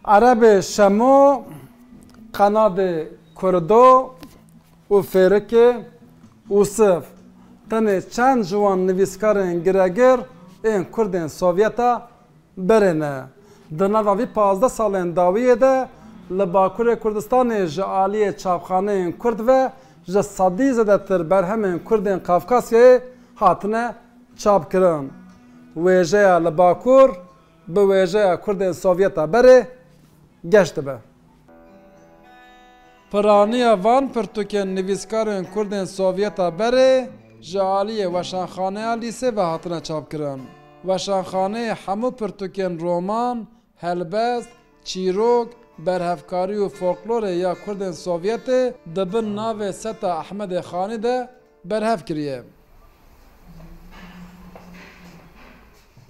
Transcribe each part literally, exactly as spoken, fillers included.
Erebê Şemo, Qenadê Kurdo û Fêrikê Ûsif tenê çend ji wan nivîskarên giregir ên Kurdên Sovyeta berê ne. Di nava vî pazdeh salên dawiyê de li Bakurê Kurdistanê ji aliyê çapxaneyên Kurd ve ji sedî zêdetir berhemên Kurdên Kafkasyayê hatine çapkirin. Wêjeya li Bakur bi wêjeya Kurdên Sovyeta berê geş dibe. Piraniya van pirtûkên nivîskarên Kurdên Sovyeta berê ji aliyê Weşanxaneya Lîsê ve hatine çapkirin. Weşanxaneyê hemû pirtûkên roman, helbest, çîrok, berhevkarî û folklorê ya Kurdên Sovyetê di bin navê Seta Ehmedê Xanî de berhev kiriye.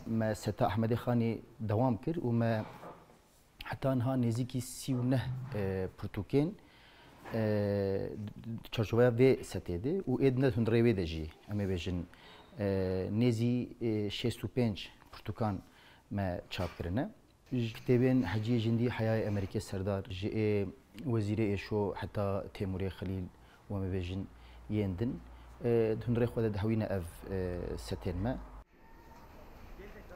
Me Seta Ehmedê Xanî dewam kir û me heta niha nêzîkî sî û neh, e, pirtûkên, e, di çarçoveya vê setê de û ê di ne hundirê wê de jî, em ê bêjin, e, nêzî, e, şêst û pênc pirtûkan me çap kirine. Ji kitêbên Heciyê Jindî, Heyayê Emerîkê Serdar, ji ê Wezîrê Êşo heta Têmûrê Xelîl û em ê bêjin yên din, e, di hundirê xwe de dihewîne ev, e, setên me.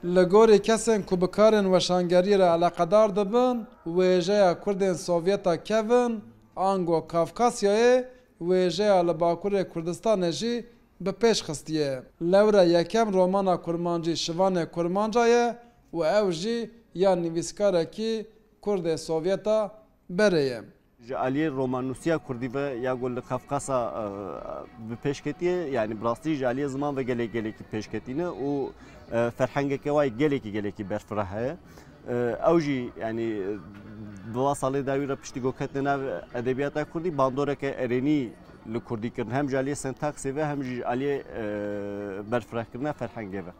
Li gorî kesên ku bi karên weşangeriyê re eleqedar dibin, wêjeya Kurdên Sovyeta kevin, ango Kafkasyayê, wêjeya li Bakurê Kurdistanê jî bi pêş xistiye. Lewre yekem romana kurmancî Şivanê Kurmanca ye û ew jî ya nivîskarekî Kurdê Sovyeta berê ye. Ji aliyê romannûsiya kurdî ve ya ku li Kafkasa, e, bi pêş ketiye, yanî bi rastî ji aliyê ziman ve gelek gelekî pêşketî ne û, e, ferhengeke wayê gelekî gelekî berfireh heye. E, ew jî, yanî, bi va salê dawî re piştî ku ketine nav edebiyata kurdî, bandoreke erênî li kurdî kirin. Hem ji aliyê sentaksê ve hem jî ji aliyê, e, berfirehkirina ferhengê ve.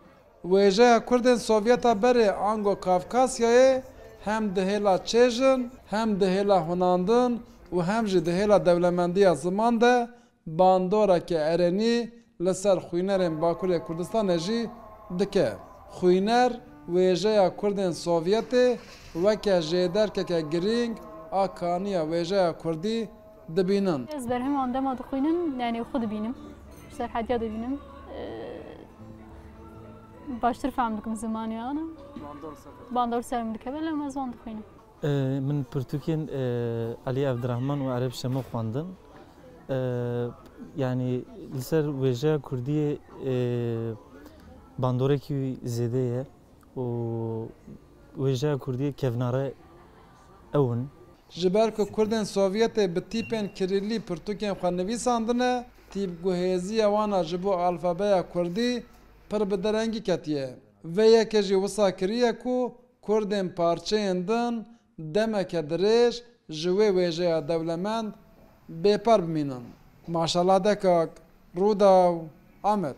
Wêjeya Kurdên Sovyeta berê ango Kafkasyayê hem di hêla çêjin, hem di hêla hunandin û hem jî di hêla dewlemendiya ziman de bandoreke erênî li ser xwînerên Bakurê Kurdistanê jî dike. Xwîner wêjeya Kurdên Sovyetê weke jêderkeke girîng a kaniya wêjeya kurdî dibînin. Ez berhema wan dema dixwînim, yanî xwe dibînim. Ji ser hediya dibînim. Ee, baştir fehm dikim zimanê wan. Bandor ser min dikeve, lem ez wan dixwînim. Ee, min pirtûkên, ee, Elî Evdirehman û Ereb Şemo xwendin. Ee, yanî li ser wêjeya kurdiyê, ee, bandorekî zêde ye û wêjeya kurdiyê kevnare ew in. Ji ber ku Kurdên Sovyetê bi tîpên kirîlî pirtûkên xwe nivîsandine, tîpguhêziya wan a ji bo alfabeya kurdî pir bi derengî ketiye. Vê yekê jî wisa kiriye ku Kurdên parçeyên din demeke dirêj ji wê wêjeya dewlemend bêpar bimînin. Maşala Dekak, Rûdaw, Amed.